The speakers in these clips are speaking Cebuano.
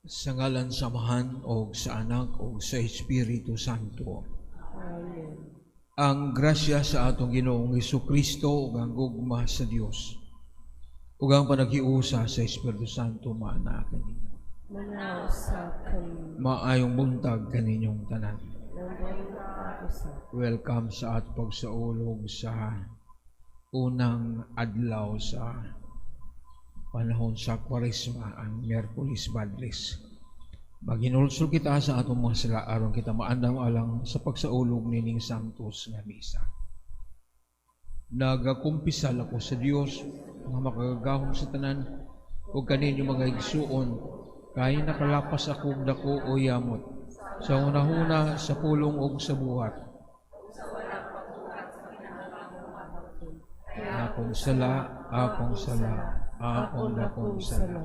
Sa ngalan sa Amahan o sa Anak o sa Espiritu Santo. Amen. Ang grasya sa atong Ginoong Kristo ug ang gugma sa Dios ug ang panaghiusa sa Espiritu Santo maana kaninyo. Manaa usab kaninyo. Maayong buntag kaninyong tanan. Nang usab. Welcome sa atong pagsaulog sa unang adlaw sa panahon sa Kwaresma, ang Miyerkules Badles. Maghinulsol kita sa atong mga sala aron kita maandam alang sa pagsaulog nining Santos nga Misa. Nagakumpisal ako sa Dios nga makagagahom sa tanan ug kaninyo mga igsuon, kay nakalapas ako og dako o yamot sa hunahuna, sa pulong ug sa buhat. Akong sala, akong sala, akong dakong sala.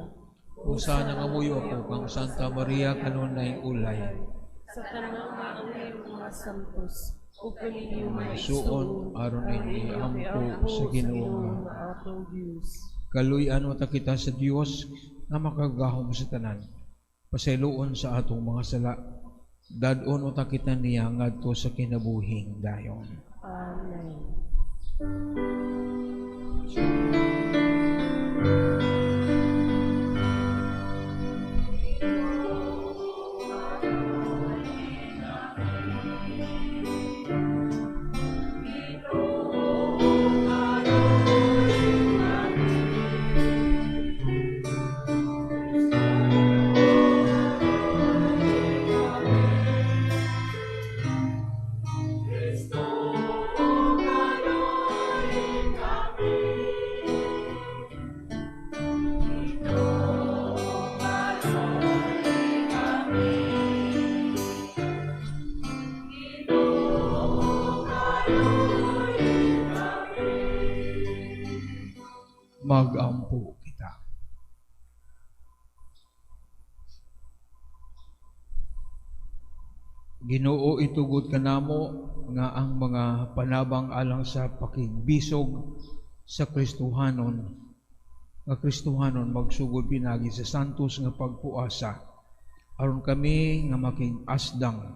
Usa nangamuyo ako kang Santa Maria kanunay ulay. Sa tanang mga anghel, mga santos, ug kaninyo mga Igsuon aron inyo iampo sa Ginoo. Nga atong Dios. Kaluy-an ta kita sa Dios nga makagagahom sa tanan. Pasayloon sa atong mga sala. Dad-on ta kita niya ngadto sa kinabuhing dayon. Amen. Magampo kita. Ginoo, itugot kanamo nga ang mga panabang alang sa pakigbisog sa Kristohanon, nga Kristohanon magsugod pinagi sa santos nga pagpuasa, aron kami nga makig-asdang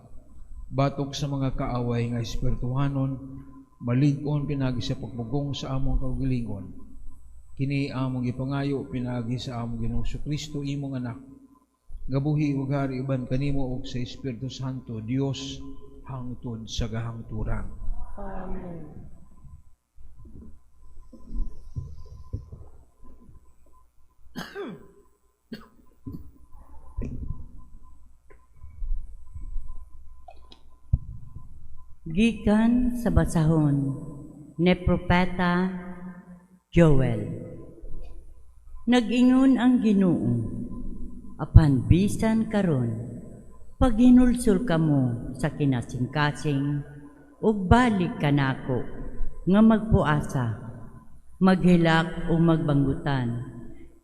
batok sa mga kaaway nga espirituhanon, malig-on pinagi sa pagpugong sa among kaugalingon. Kini among gipangayo pinagi sa among Ginoong Kristo, imong anak, nga buhi ug hari uban kanimo ug sa Espiritu Santo, Dios hangtod sa kahangturan. Amen. Gikan sa basahon ni Propeta Joel. Nag-ingon ang Ginoo, apan bisan karon, paghinulsol kamo sa kinasingkasing ug balik kanako nga magpuasa, maghilak o magbanggutan,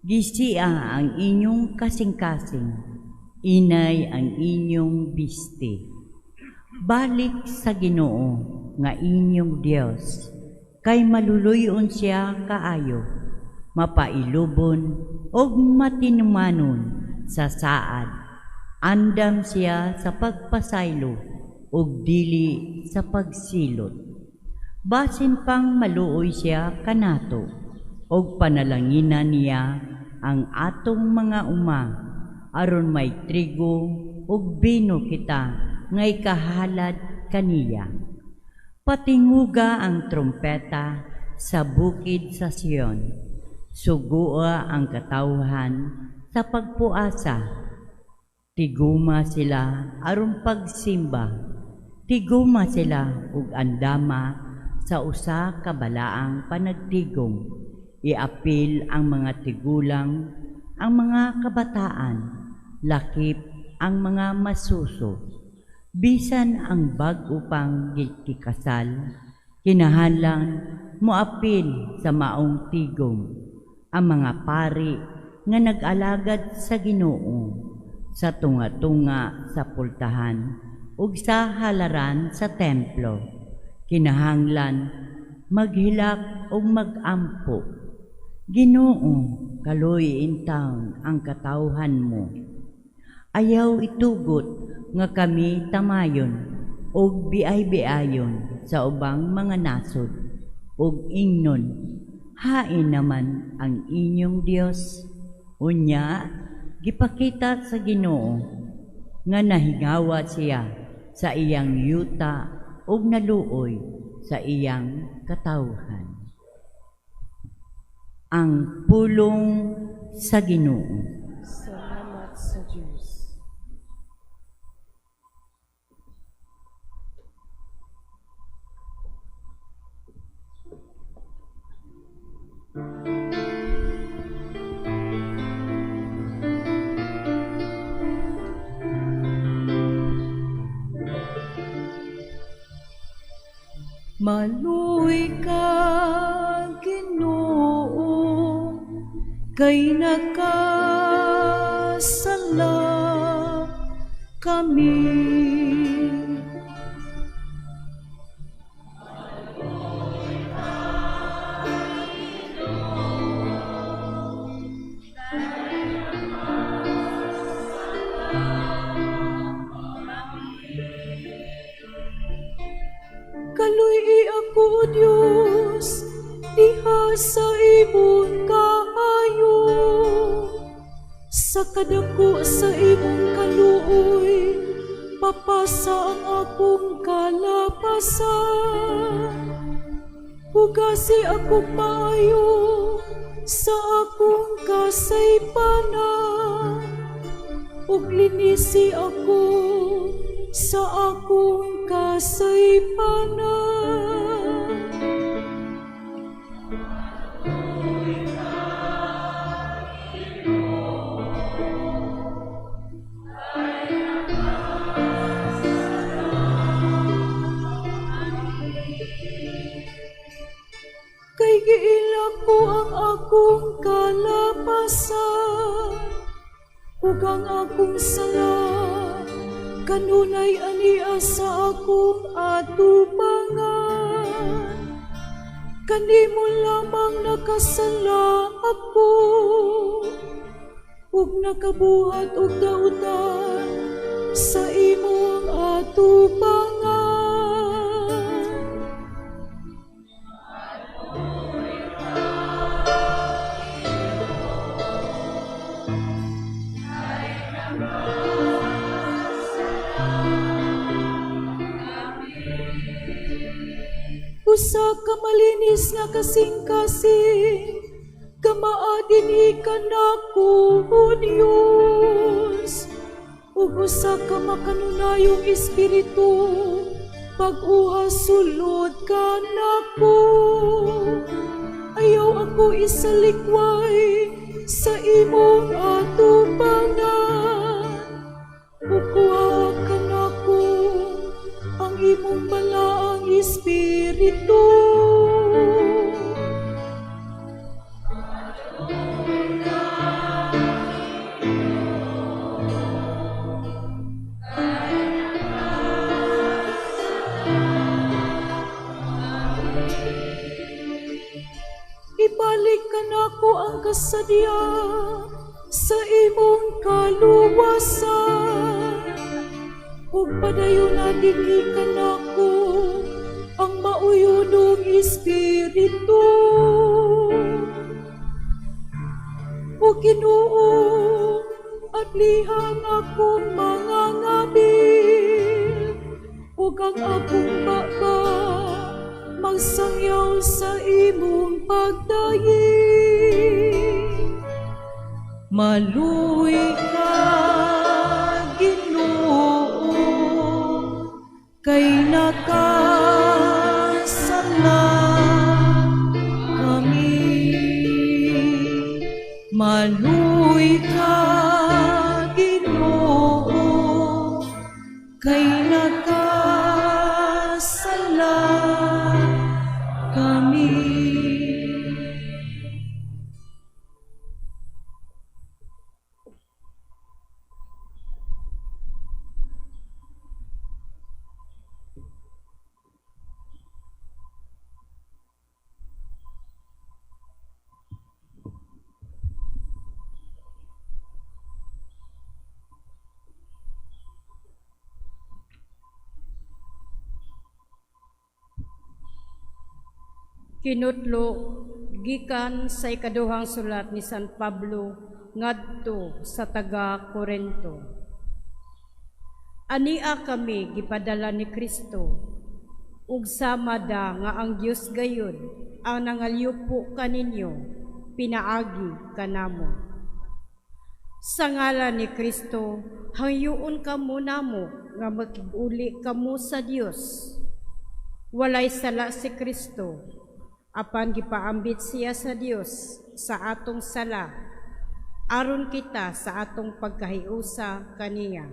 gisia ang inyong kasingkasing, inay ang inyong bisti. Balik sa Ginoo nga inyong Dios, kay maluluyon siya kaayo, mapailubon og matinumanon sa saad. Andam siya sa pagpasaylo ug dili sa pagsilot. Basin pang maluoy siya kanato og panalanginan niya ang atong mga uma, aron may trigo ug bino kita nga ikahalad kaniya. Patinguga ang trompeta sa bukid sa Sion. Sugua ang katawhan sa pagpuasa. Tiguma sila aron pagsimba. Tiguma sila ug andama sa usa ka balaang panagtigom. Iapil ang mga tigulang, ang mga kabataan, lakip ang mga masuso. Bisan ang bag-o pang gikasal, kinahanglan moapil sa maong tigom ang mga pari nga nag-alagad sa Ginoo sa tunga-tunga sa pultahan ug sa halaran sa templo. Kinahanglan maghilak ug magampo. Ginoo, kaluoy in town ang katawhan mo. Ayaw itugot nga kami tamayon ug biay-biayon sa ubang mga nasod ug ingnon, hain naman ang inyong Dios. Unya gipakita sa Ginoo nga nahingawa siya sa iyang yuta ug naluoy sa iyang katawhan. Ang pulong sa Ginoo. Salamat sa Diyos. Maluoy ka, Ginoo, kay nakasala kami. Kaluy-i ako, O Dios, diha sa imong kaayo. Sa kadako sa imong kaluoy, papasa ang akong kalapasan. Hugasi akong maayo sa akong kasaypanan, ug linisi ako sa akong kasaypanan. Kay giila ko ang akong kalapasan, ug ang akong sala kanunay ania sa akong atubangan. Kanimo lamang nakasala ako, ug nakabuhat og dautan sa imong atubangan. Usa ka malinis nga kasing-kasing, gamaa dinhi kanako, O Dios. Ug usa ka makanunayong espiritu, bag-oha sulod kanako. Ayaw ako isalikway sa imong atubangan. Ug kuhaa kanako ang imong balaang espiritu. Ibalik kanako ang kasadya sa imong kaluwasan, ug padayuna dinhi kanako ang mauyonong espiritu. O Ginoo, adliha ang akong mga ngabil, ug ang akong baba magsangyaw sa imong pagdayi. Maluoy ka, Ginoo, kay nakasala kami. Maluoy ka, Ginoo, kay nakasala kami. Kinutlo gikan sa ikaduhang sulat ni San Pablo ngadto sa taga Korinto. Ania kami gipadala ni Kristo ug sama da nga ang Dios gayud ang nangalyupo kaninyo pinaagi kanamo. Sa ngalan ni Kristo, hangyoon kamo namo nga makig-uli kamo sa Dios. Walay sala si Kristo, apan gipaambit siya sa Dios sa atong sala, aron kita sa atong pagkahiusa kaniya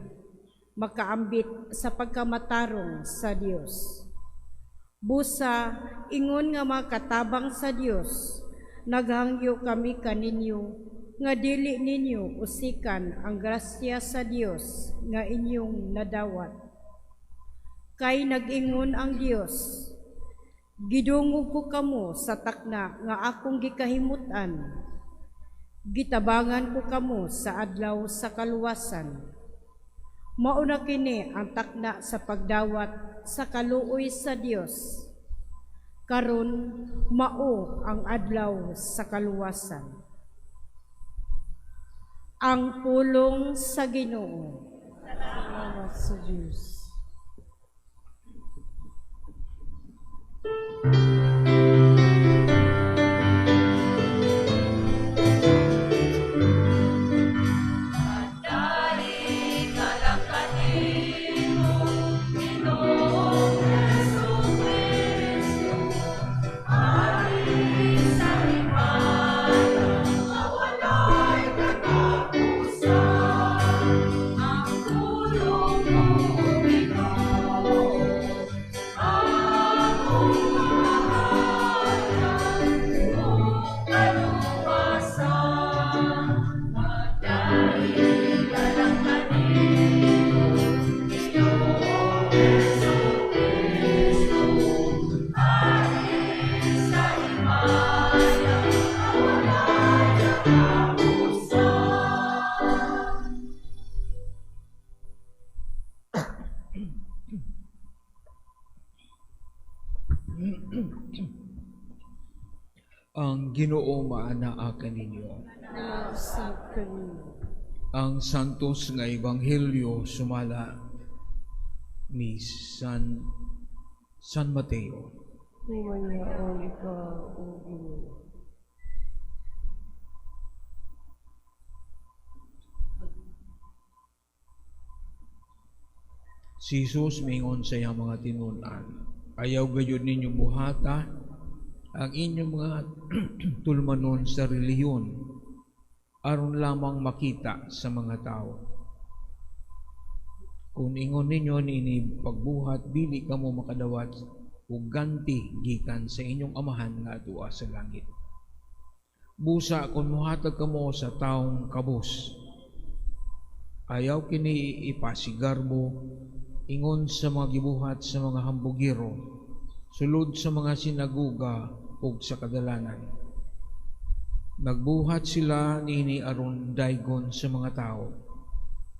makaambit sa pagkamatarong sa Dios. Busa, ingon nga makatabang sa Dios, naghangyo kami kaninyo nga dili ninyo usikan ang grasya sa Dios nga inyong nadawat. Kay nag-ingon ang Dios, "Gidungog ko kamo sa takna nga akong gikahimutan. Gitabangan ko kamo sa adlaw sa kaluwasan." Mauna kini ang takna sa pagdawat sa kaluoy sa Dios. Karon mao ang adlaw sa kaluwasan. Ang pulong sa Ginoo. Salamat sa Diyos. Ang Ginoo maanaa kaninyo. Nausap kaninyo. Ang Santos nga Ebanghelyo sumala ni San Mateo. Luwalhaon ikaw, O Ginoo. Si Jesus miingon sa iyang mga tinun-an, ayaw gayud ninyo buhata ang inyong mga tulumanon sa relihiyon aron lamang makita sa mga tao. Kung ingon ninyo niini pagbuhat, dili kamo makadawat og ganti gikan sa inyong amahan nga adtua sa langit. Busa kung mohatag kamo sa taong kabos, ayaw kini ipasigarbo ingon sa mga gibuhat sa mga hambugiro, sulod sa mga sinaguga ug sa kadalanan. Nagbuhat sila niini aron daygon sa mga tao.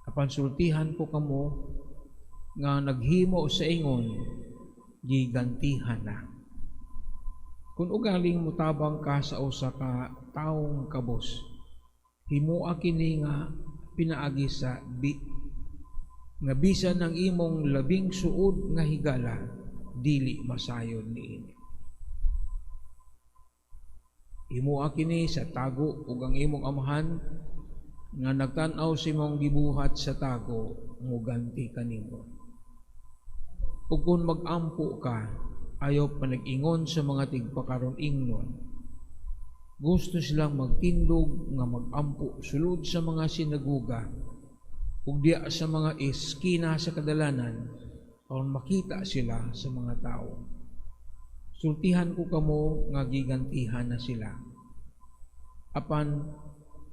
Apan sultihan ko kamo nga naghimo sa ingon, gigantihan na. Kung ugaling mutabang ka sa usa ka taong kabos, himoa kini nga pinaagi sa nga bisan ang imong labing suod nga higala, dili masayod niini. Himoa kini sa tago ug ang imong amahan nga nagtan-aw sa imong gibuhat sa tago, muganti kanimo. Ug kung mag-ampo ka, ayaw panag-ingon sa mga tigpakaron ingnon. Gusto silang magtindog nga mag-ampo sulod sa mga sinaguga ug diya sa mga eskina sa kadalanan aron makita sila sa mga tao. Sultihan ko kamo nga gigantihan na sila. Apan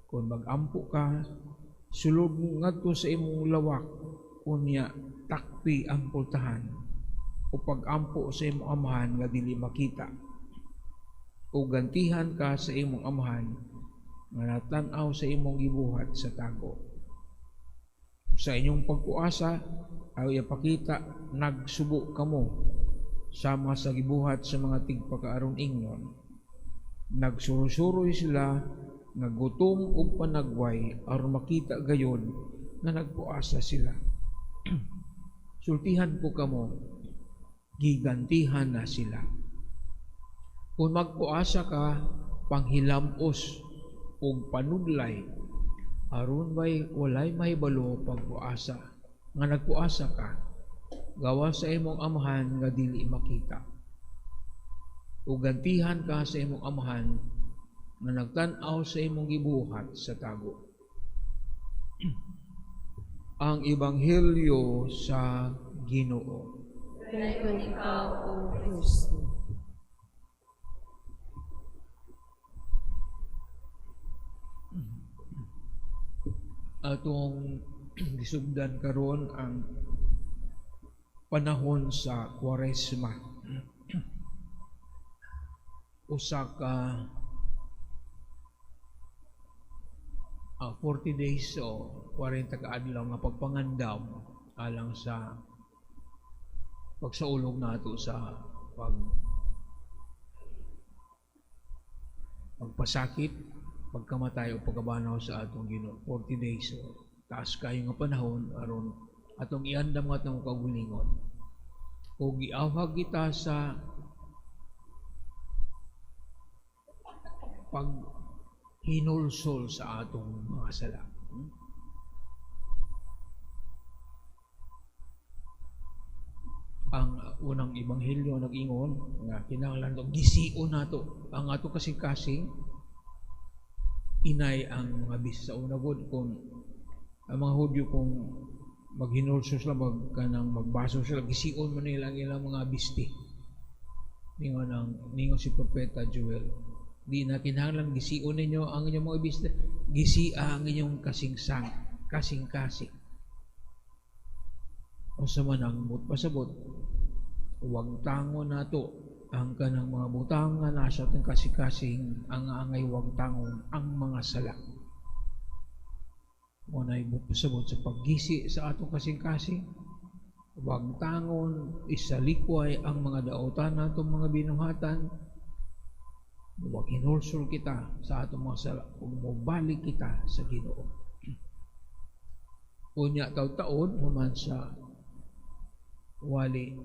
kung mag-ampo ka, sulod ngadto sa imong lawak, unya takpi ang pultahan o pag-ampo sa imong amahan nga dili makita. O gantihan ka sa imong amahan nga natan-aw sa imong gibuhat sa tago. Sa inyong pagkuasa ay ipakita nagsubo kamo. Sama sa gibuhat sa mga tigpakaaron ingnon. Nagsuroy-suroy sila nga gutom ug panagway aron makita gayod nga nagpuasa sila. Sultihan ko kamo, gigantihan na sila. Kung magpuasa ka, panghilamos ug panudlay, aron bay walay mahibalo pagpuasa nga nagpuasa ka, gawa sa imong Amahan nga dili makita. Ug gantihan ka sa imong Amahan nga nagtan-aw sa imong gibuhat sa tago. Ang Ebanghelyo sa Ginoo. Dayon ikaw, O Kristo. Atong gisugdan karon ang panahon sa Kwaresma. Usa ka 40 days o 40 ka adlaw nga pagpangandam alang sa pagsaulog nato sa pagpasakit, pagkamatay o pagkabanaw sa atong Ginoo. 40 days, so taas kayo nga panahon aron atong iandam nga atong kaugalingon. O giawhag kita sa paghinulsol sa atong mga sala. Ang unang ebanghelyo nag-ingon nga kinahanglan to gision nato ang ato kasing-kasing, inay ang mga bis sa una gud. Kung ang mga Hudyo, kung maghinulsol sila, kanang magbaso sila, gision man nila ang ilang mga bisti. Ningon si Propeta Joel, di na kinahanglan gision ninyo ang inyong mga bisti, gisia ang inyong kasing-kasing. O sa man ang pasabot, wag tango nato ang kanang mga butang nga nasa atong kasing-kasing, ang angay wag tangon ang mga sala. Mo nay pasabot sa paggisi sa atong kasing-kasing, wag tangon, isalikway ang mga daotan natong mga binuhatan, wag hinulsol kita sa atong mga sala ug mobalik kita sa Ginoo. Unya taud-taon human sa wali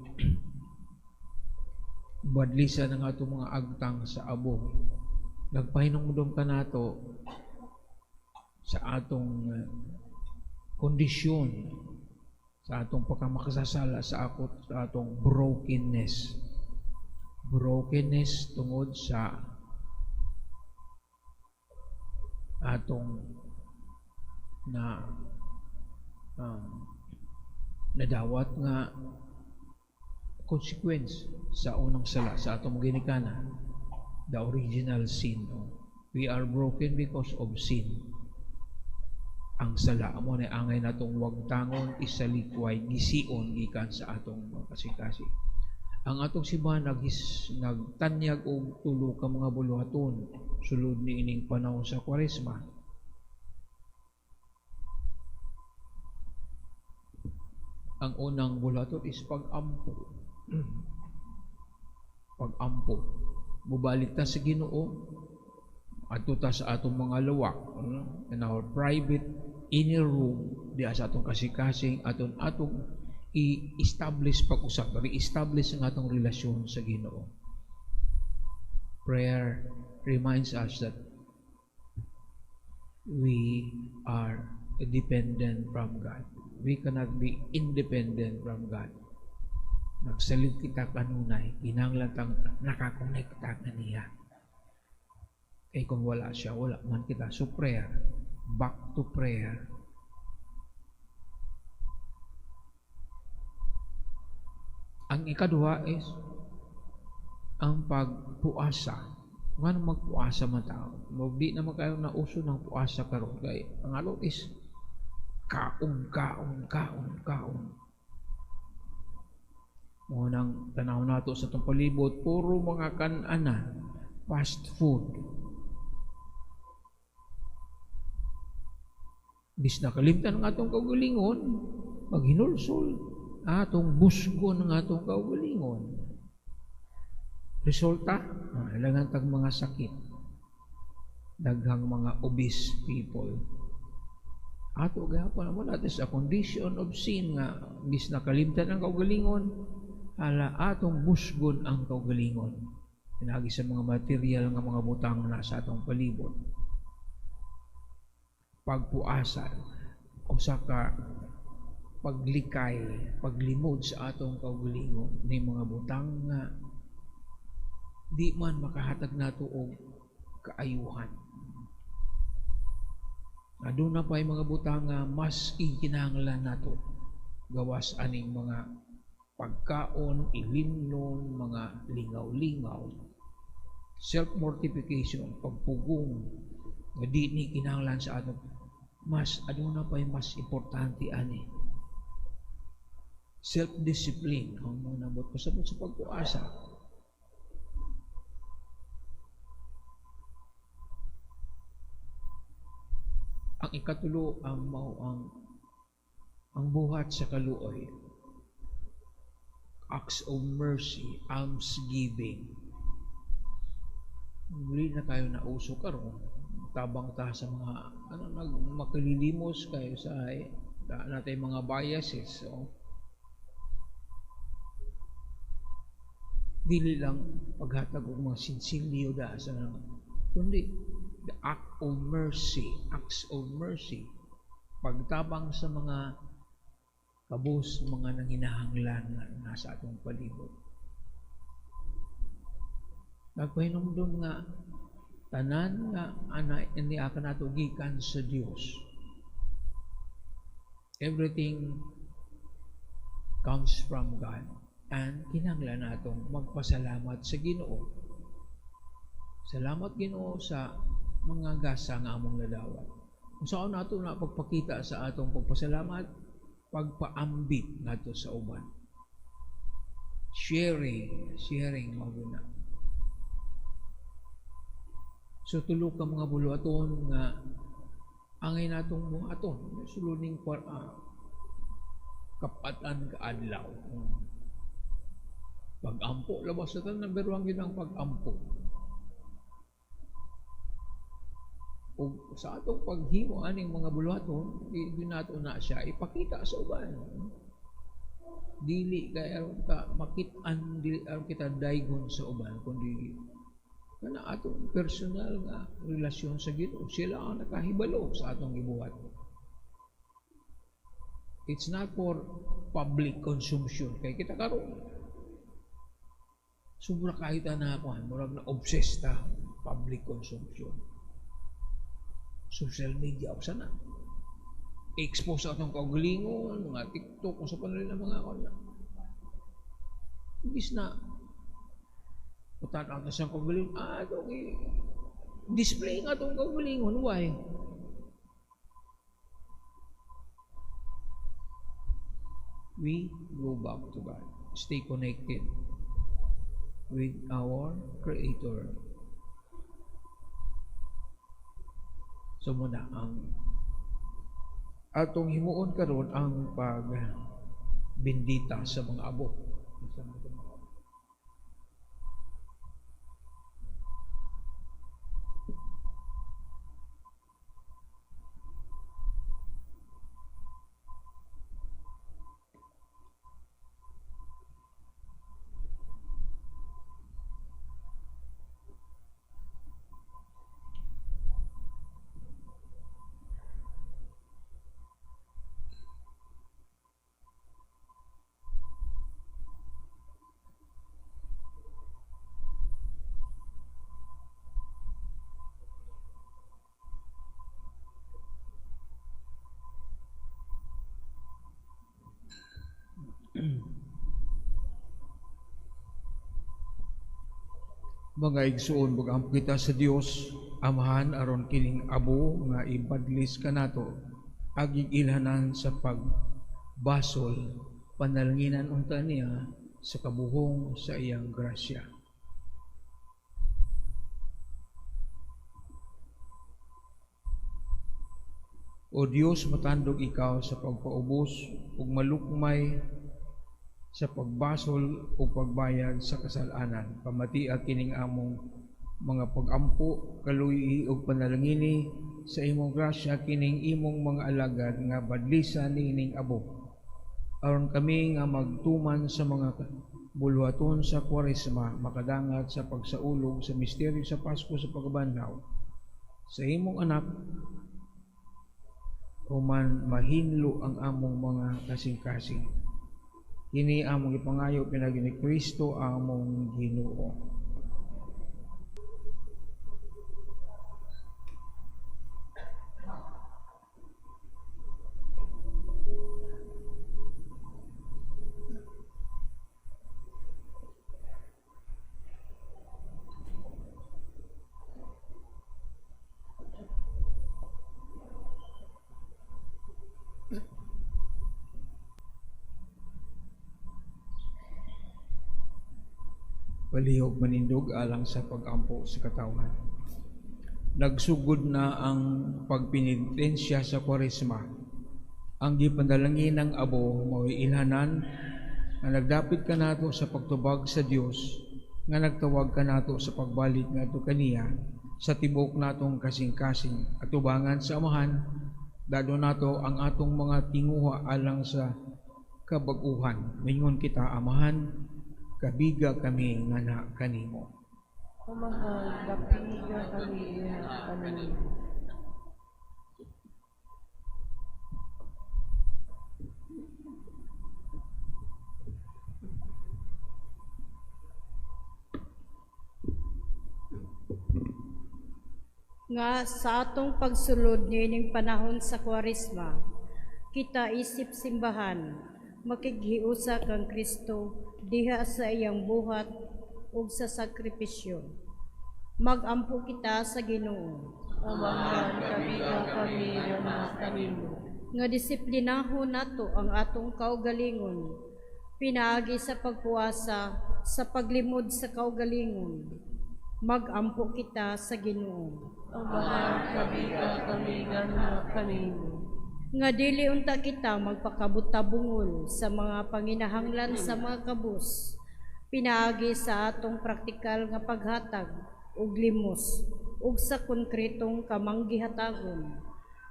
badlisan ang atong mga agtang sa abo, nagpahinumdom ka nato sa atong kondisyon, sa atong pagkamakasasala, sa atong brokenness. Brokenness tungod sa atong na nadawat nga consequence sa unang sala sa atong ginikana, the original sin. We are broken because of sin. Ang sala mo na angay natong wagtangon, isalikway, gision gikan sa atong kasing-kasing. Ang atong simbahan nagtanyag og tulo ka mga buluhaton sulod niining panahon sa Kwaresma. Ang unang buluhaton is pag-ampo. Pag-ampo. Mubalik ta sa Ginoo adto ta sa atong mga lawak, in our private inner room, diha sa atong kasing-kasing, atong i-establish pag-usap, re-establish ang atong relasyon sa Ginoo. Prayer reminds us that we are dependent from God. We cannot be independent from God. Nagsalig kita kanunay, kinahanglan tang nakakonekta kaniya. Kay kung wala siya, wala man kita. So prayer, back to prayer. Ang ikaduha is ang pagpuasa. Ngano magpuasa man tao? Di naman kayo nauso ng puasa karon kay ang alot is kaon, kaon, kaon, kaon. Mo nang tanaw nato sa itong palibot, puro mga kanana, fast food. Bis nakalimtan ang atong kaugalingon, maghinulsol atong busgo ng atong kaugalingon. Resulta, daghan tag mga sakit. Daghang mga obese people. Ato gihapon mo natin sa condition of sin nga bis nakalimtan ang kaugalingon, ala atong busgon ang kaugalingon. Pinaagi sa mga material nga mga butang na sa atong palibot. Pagpuasa, usa ka paglikay, paglimod sa atong kaugalingon ni mga butang nga di man makahatag nato og kaayuhan. Aduna pa mga butang nga mas ikinahanglan nato gawas aning mga pagkaon, ilimnon, mga lingaw-lingaw, self-mortification, pagpugong nga di ni kinahanglan sa ato. Mas aduna pa mas importante ani. Self-discipline ang mga nabot pasabot sa pagpuasa. Ang ikatulo ang mao ang buhat sa kaluoy. Acts of mercy, almsgiving. Hindi na kayo nauso karon. Tabang ta sa mga ano nagmakalilimos kayo sa natay mga biases. So, dili lang paghatag og mga sinsilyo da sa kundi the act of mercy, acts of mercy, pagtabang sa mga kabus, mga nanginahanglan na nasa atong palibot. Nagpahinumdum nga tanan nga ana ini akan nato gikan sa Dios. Everything comes from God and kinahanglan natong magpasalamat sa Ginoo. Salamat Ginoo sa mga gasa nga among nadawat. Kung saan nato na pagpakita sa atong pagpasalamat, pagpaambit nato sa uban. Sharing, sharing mao na. So tulo ka mga buluhaton nga angay natong buhaton suluning kapatan ka adlaw. Pag-ampo labas sa tanan, number 1 gyud ang pag-ampo. O sa atong paghimo aning mga buluhaton, di nato na siya ipakita sa uban. Dili kay aron ta makit-an, dili aron kita daygon sa uban, kundi kana atong personal nga relasyon sa Ginoo. Sila ang nakahibalo sa atong gibuhat. It's not for public consumption. Kay kita karon sobra kahit na ako, murag na obsessed ta public consumption. Social media usa na. Expose atong kaugalingon, mga TikTok, kung sa panalin ang mga kon. Imbis na utan-aw na siyang kaugalingon, atong display nga atong kaugalingon, why? We go back to God. Stay connected with our Creator. So muna ang atong himuon karon ang pagbindita sa mga abo. Mga igsuon, mag-ampo kita sa Dios Amahan aron kining abo nga ibadlis kanato agig ilhanan sa pagbasol, panalanginan unta niya sa kabuhong sa iyang grasya. O Dios, matandog ikaw sa pagpaubos ug malukmay Sa pagbasol o pagbayad sa kasalanan. Pamatia kining among mga pagampo, kaluyi ug panalangini sa imong grasya kining imong mga alagad nga badlisa niining abo. Aron kami nga magtuman sa mga buluhaton sa Kwaresma, makadangat sa pagsaulog sa misteryo sa Pasko sa pagkabanhaw. Sa imong anak, human mahinlo ang among mga kasing-kasing. Kini among ipangayo pinaagi ni Kristo among Ginoo. Palihog manindog alang sa pagampo sa katawhan. Nagsugod na ang pagpenitensya sa Kwaresma. Ang gipanalangin ng abo mao'y ilhanan nga nagdapit kanato sa pagtubag sa Dios, nga nagtawag kanato sa pagbalik ngadto kaniya sa tibuok natong kasing-kasing atubangan sa Amahan, dado nato ang atong mga tinguha alang sa kabag-uhan. Mingon kita, Amahan, kabiga kami nga na kanimo. Amahan, kabiga kami nga kanimo. Nga sa atong pagsulod niining panahon sa Kwaresma, kita isip simbahan, makighiusa kang Kristo diha sa iyang buhat ug sa sakripisyo. Magampo kita sa Ginoo. Amahan, kabiga kami nga kanimo. Nga disiplinahon nato ang atong kaugalingon, pinaagi sa pagpuasa, sa paglimod sa kaugalingon. Magampo kita sa Ginoo. Amahan, kabiga kami nga kanimo. Nga dili unta kita magpakabutabungol sa mga panginahanglan sa mga kabus, pinaagi sa atong praktikal nga paghatag og limos ug sa konkretong kamanggihatagon.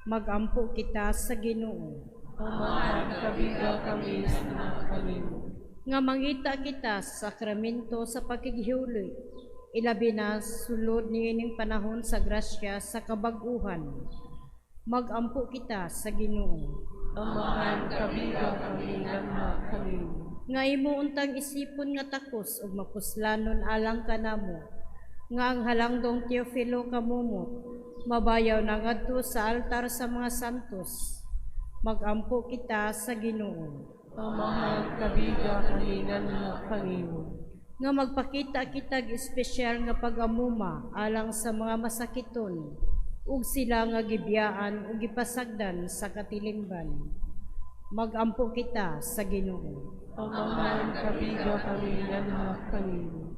Magampo kita sa Ginoo. Amahan, kabiga kami sa kanimo. Nga mangita kita sa sakramento sa pakighiuloy, ilabi na sulod niining panahon sa grasya sa kabag-uhan. Magampo kita sa Ginoo. Amahan, kabiga kami nga kanimo. Nga imo untang isipon nga takos ug mapuslanon alang kanamo, nga ang halangdong Teofilo Camomot mabayaw na ngadto sa altar sa mga santos. Magampo kita sa Ginoo. Amahan, kabiga kami nga kanimo. Nga magpakita kitag espesyal nga pag-amuma alang sa mga masakiton ug sila nga gibiyaan ug gipasagdan sa katilingban. Magampo kita sa Ginoo. Amahan, kabiga kami nga kanimo.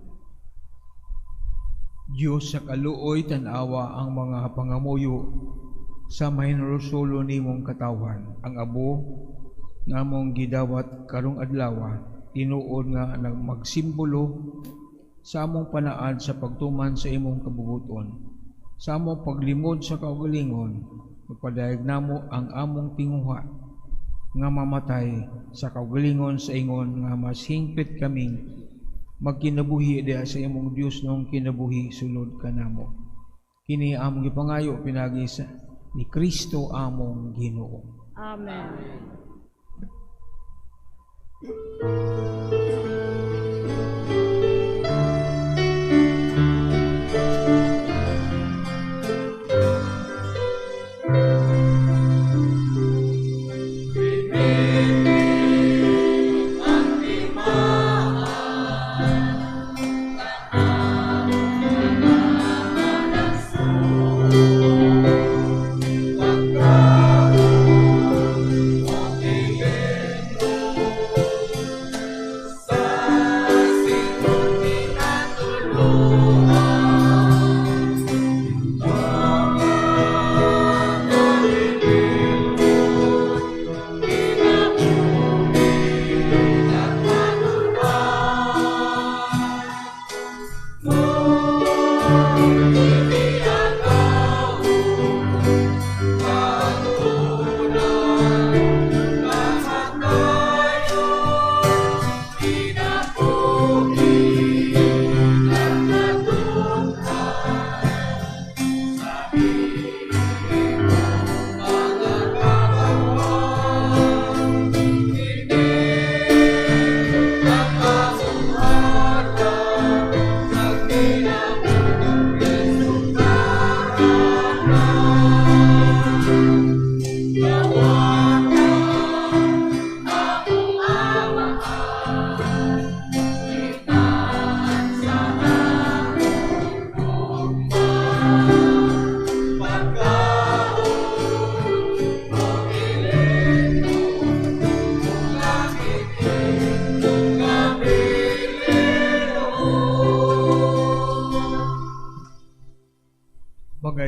Diyos sa kaluoy, tan-awa ang mga pangamuyo sa mahinulsolo nimong katawhan. Ang abo nga among gidawat karong adlaw, tinuod nga magsimbolo sa among panaad sa pagtuman sa imong kabubuton. Sa among paglimod sa kaugalingon, magpadayag namo ang among tinguha nga mamatay sa kaugalingon sa ingon nga mas hingpit kaming magkinabuhi diha sa imong Dios nung kinabuhi sulod kanamo. Kini among gipangayo pinaagi sa ni Kristo among Ginoo. Amen.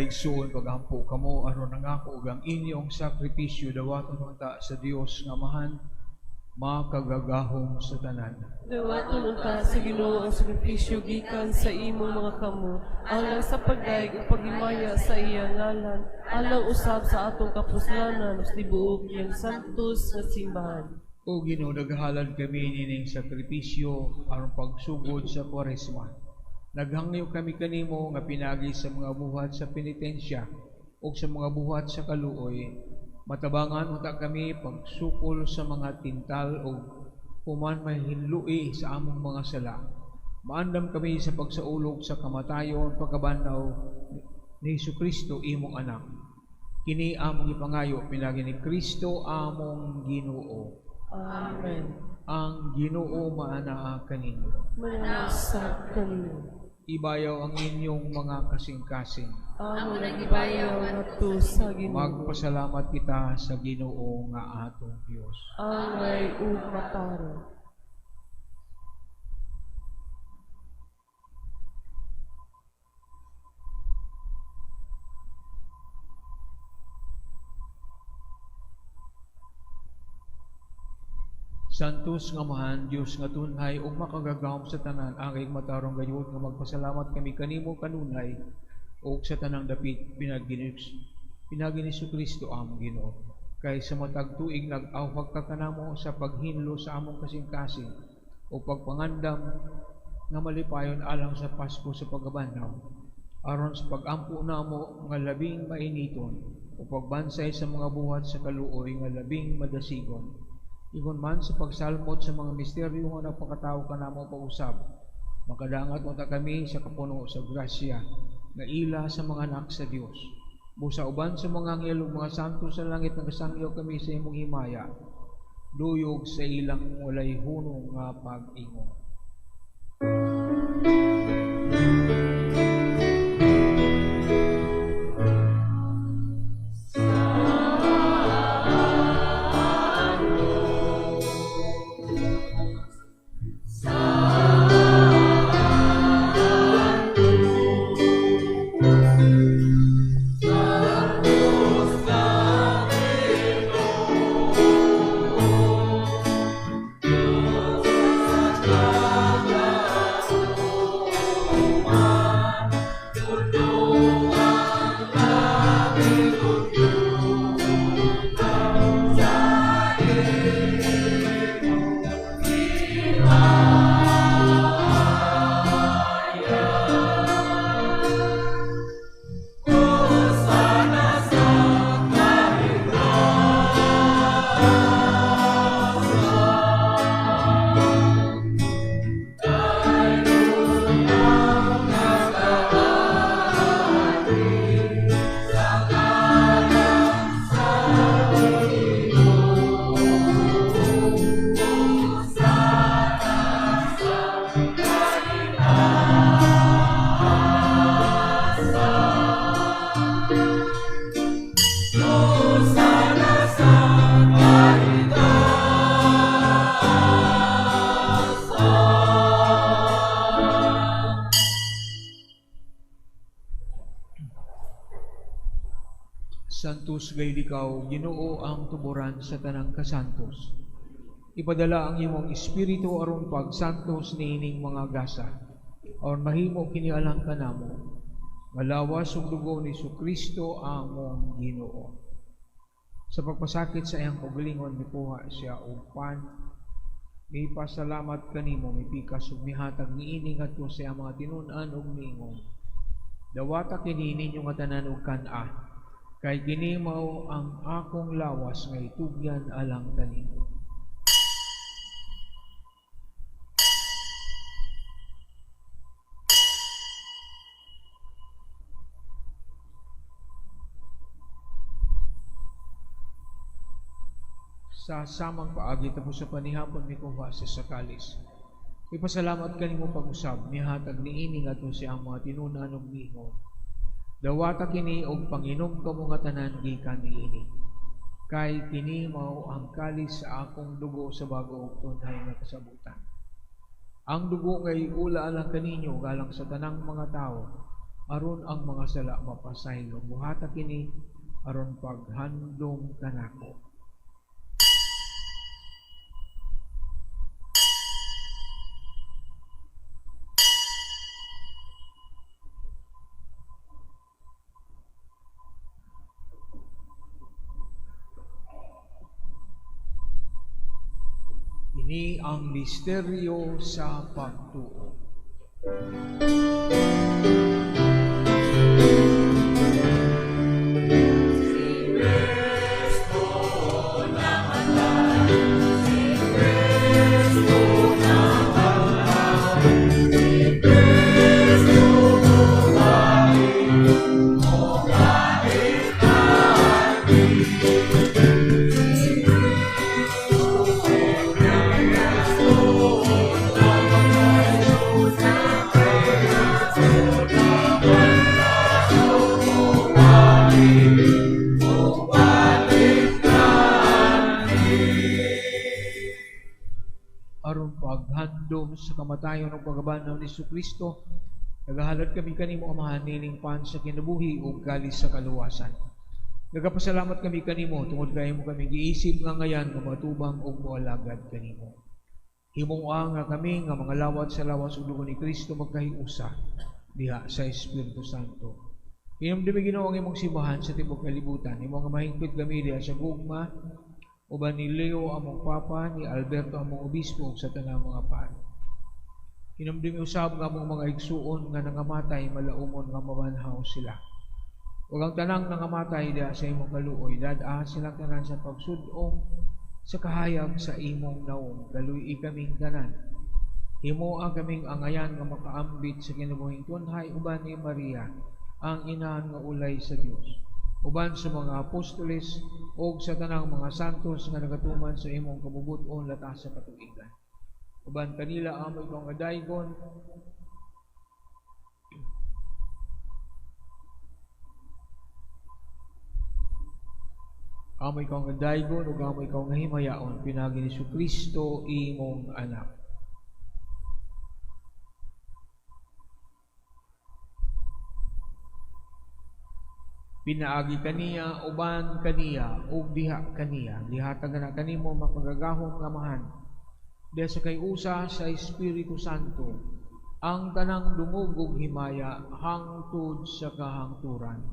Mga igsuon, pagampo kamo aron nangako ug ang inyong sakripisyo dawaton unta sa Dios nga Amahan makagagahom sa tanan. Dawaton unta sa Ginoo ang sakripisyo gikan sa imong mga kamot, alang sa pagdayeg ug paghimaya sa iyang ngalan, alang usab sa atong kapuslanan ug sa tibuok iyang santos nga simbahan. O Ginoo, naghalad kami nining sakripisyo aron pagsugod sa Kwaresma. Naghangyo kami kanimo nga pinagi sa mga buhat sa penitensya ug sa mga buhat sa kaluoy. Matabangan unta kami pagsukol sa mga tintal ug human mahinlui sa among mga sala. Maandam kami sa pagsaulog sa kamatayon pagkabanhaw ni Hesukristo imong anak. Kini among ipangayo pinagi ni Kristo among Ginoo. Amen. Ang Ginoo maanaa kaninyo. Manasab kanino. Ibayaw ang inyong mga kasing-kasing. Amo nag-ibayaw ngadto sa Ginoo. Magpasalamat kita sa Ginoo nga atong Dios. Angay ug matarong. Santos nga Amahan, Dios nga tunhay ug makagagahom sa tanan, angay matarong gayud nga magpasalamat kami kanimo kanunay ug sa tanang dapit pinagi ni Hesukristo among Ginoo. Kay sa matag tuig nag-awhag ka kanamo sa paghinlo sa among kasing-kasing o pagpangandam nga malipayon alang sa Pasko sa pagkabanhaw, aron sa pag-ampo namo nga labing mainiton o pagbansay sa mga buhat sa kaluoy nga labing madasigon. Ingon man sa pagsalmot sa mga misteryo nga nagpakatawo kanamo pag-usab, makadangat unta kami sa kapuno sa grasya nga ila sa mga anak sa Dios. Busa uban sa mga anghel ug mga santo sa langit nagasangyaw kami sa imong himaya, duyog sa ilang walay hunong nga pag-ingon. Santos gayud ikaw, Ginoo, ang tuboran sa tanang kasantos. Ipadala ang imong espiritu aron pagsantos niining mga gasa, aron mahimo kini alang kanamo, nga lawas ug dugo ni Hesukristo among Ginoo. Sa pagpasakit sa iyang kaugalingon, mikuha siya og pan, mipasalamat kanimo, mipikas ug mihatag niini ngadto sa iyang mga tinun-an ug miingon: Dawata kini ninyo nga tanan og kan-a, kay kini mao ang akong lawas nga itugyan alang kaninyo. Sa samang paagi tapos sa panihapon mikuha siya sa kalis. Ipasalamat kanimo pag-usab, nihatag niini ngadto sa iyang mga tinun-an ug miingon: Dawata kini og panginom kamo nga tanan gikan niini, kay kini mao ang kalis sa akong dugo sa bago ug tunhay nga kasabutan. Ang dugo nga iula alang kaninyo galang sa tanang mga tawo, Aron ang mga sala mapasaylo. Buhata kini aron paghandom kanako. Ini ang misteryo sa pagtuo. Aron paghandom sa kamatayon ug pagkabanhaw ni Kristo, nagahalad kami kanimo, Amahan, nining pan sa kinabuhi ug kalis sa kaluwasan. Nagapasalamat kami kanimo tungod kay imo kami giisip nga ngayan nga matubang ug moalagad kanimo. Himoa nga kami nga mga lawat sa lawas ug dugo ni Kristo magkahiusa diha sa Espiritu Santo. Hinumdumi, Ginoo, ang imong simbahan sa tibuok kalibutan. Himo nga mahingpit kami diha sa gugma uban ni Leo among Papa, ni Alberto among Obispo ug sa tanang mga pari. Hinumdumi usab nga among mga igsuon nga nangamatay, malaumon nga mabanhaw sila. Ug ang tanang nangamatay diha sa imong kaluoy, dad-a silang tanan sa pagsud-ong sa kahayag sa imong nawong. Kaluy-i kaming tanan. Himoa kaming angayan nga makaambit sa kinabuhing tunhay uban ni Maria, ang inahan nga ulay sa Dios, uban sa mga apostoles ug sa tanang mga santos nga nagatuman sa imong kabubut-on latas sa katuigan. Uban kanila amo ikaw nga daygon ug amo ikaw nga himayaon pinaagi ni Kristo imong anak. Pinaagi kaniya, uban kaniya, ug diha kaniya, gihatag na kanimo makagagahom nga Amahan, diha sa kay-usa sa Espiritu Santo, ang tanang dungog ug himaya hangtod sa kahangturan.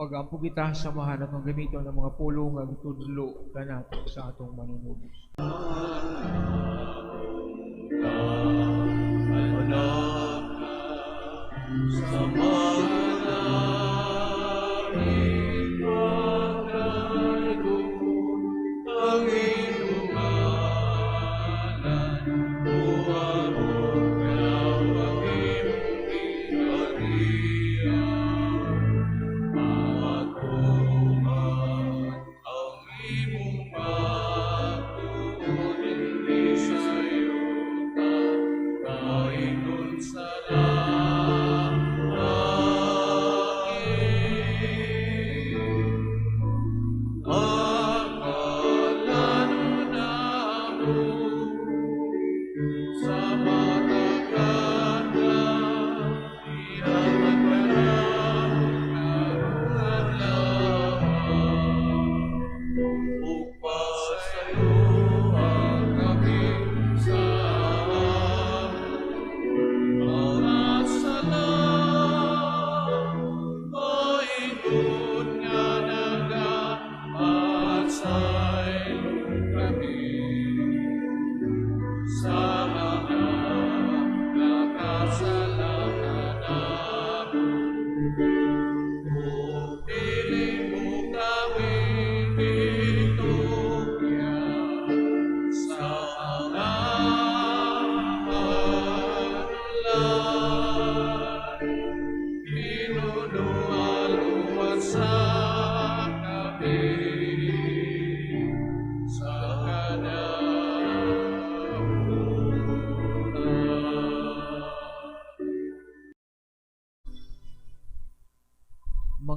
Pag-ampo kita, samahan atong gamiton ang mga pulong nga gitudlo kanato sa atong manunubos. Anak sa mga ipagdaygon ang iyong ngalan, moabot ang imong gingharian, matuman ang imong matuod dinhi sa yuta.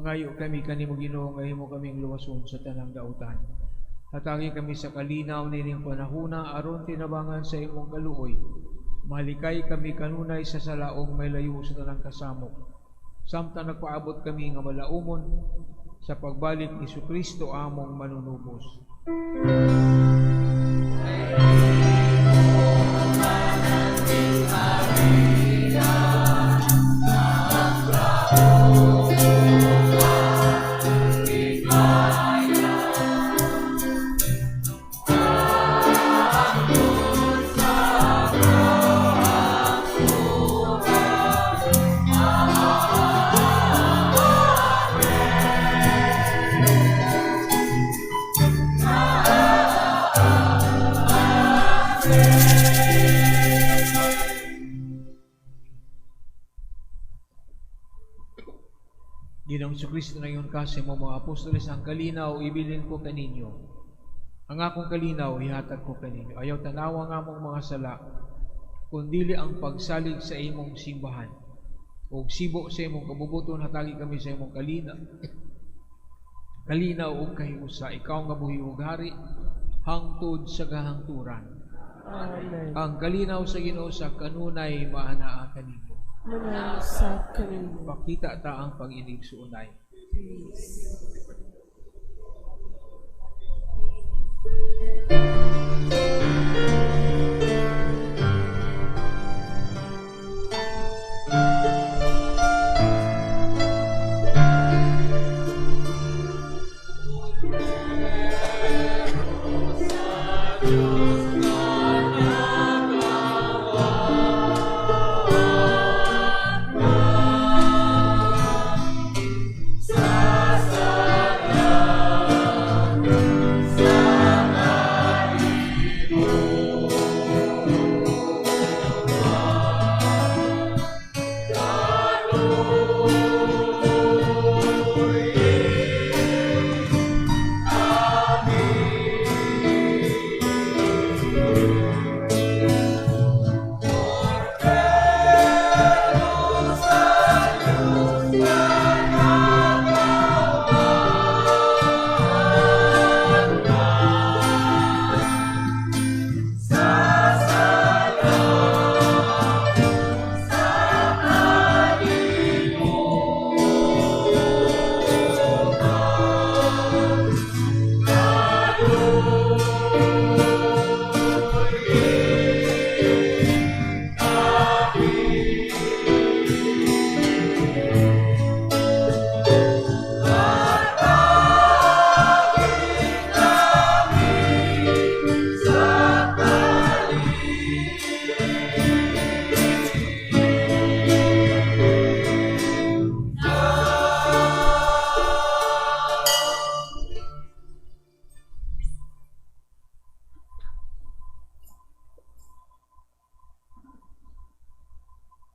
Mangayo kami kanimo, Ginoo, nga imo kaming luwason sa tanang dautan. Hatagi kami sa kalinaw nining panahuna aron tinabangan sa imong kaluoy. Malikay kami kanunay sa sala ug may layo sa tanang kasamok. Samtang nagpaabot kami nga malaumon sa pagbalik ni Kristo among manunubos. Ginoong Kristo, naingon ka sa imong mga apostoles, "Ang kalinaw ibilin ko kaninyo. Ang akong kalinaw ihatag ko kaninyo. Ayaw tanawa ang among mga sala, kundili ang pagsalig sa imong simbahan. Ug sibo sa imong kabubuton, hatagi kami sa imong kalinaw ug kahiusa, ikaw nga buhi ug hari hangtod sa kahangturan." Amen. Ang kalinaw sa Ginoo sa kanunay maanaa kaninyo. Manaa sa kanimo. Pakita ta ang pag-inigsuonay. Peace.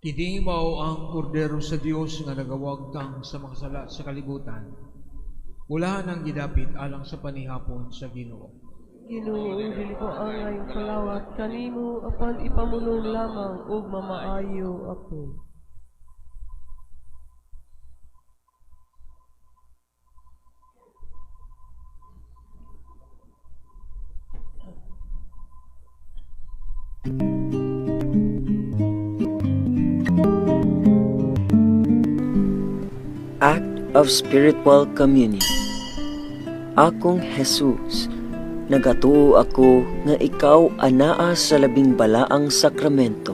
Kini mao ang kordero sa Dios nga nagawagtang sa mga sala sa kalibutan. Ulahan ang gidapit alang sa panihapon sa Ginoo. Ginoo, dili ko angay kalawat kanimo, apan ipamulong lamang ug mamaayo ako. Act of Spiritual Communion. Akong Jesus, nagatuo ako nga ikaw anaa sa labing balaang sakramento.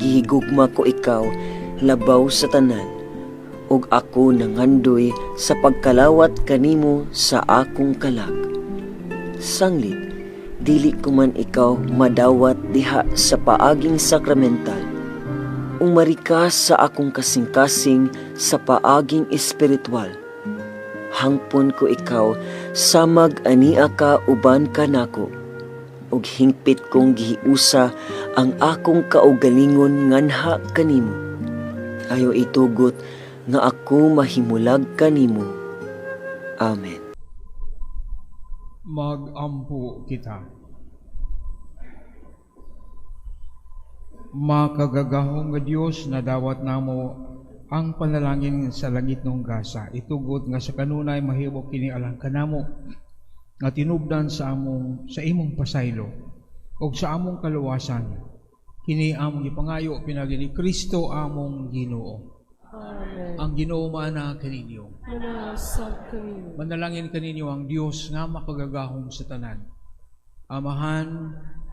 Gihigugma ko ikaw labaw sa tanan, ug ako nangandoy sa pagkalawat kanimo sa akong kalag. Sanglit, dili ko man ikaw madawat diha sa paaging sakramental. Umari ka sa akong kasing-kasing sa paaging espiritual. Hangpon ko ikaw samag ania ka uban kanako, ug hingpit kong gihiusa ang akong kaugalingon nganha kanimo. Ayaw itugot nga ako mahimulag kanimo. Amen. Magampo kita. Makagagahom nga Dios, nadawat namo Ang panalangin sa langitnong gasa, itugot nga sa kanunay mahimo kini alang kanamo nga tinubdan sa imong pasaylo ug sa among kaluwasan. Kini among gipangayo pinaagi ni Kristo among Ginoo. Amen. Ang Ginoo maana kaninyo. Maana sab kaninyo. Manalangin kaninyo ang Dios nga makagagahom sa tanan. Amahan,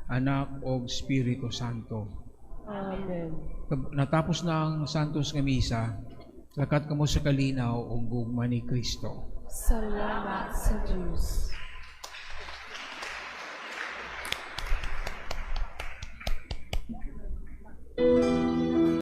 Anak ug Espiritu Santo. Amen. Natapos na ang Santos nga Misa, lakat kamo sa kalinaw ug gugma ni Kristo. Salamat sa Diyos.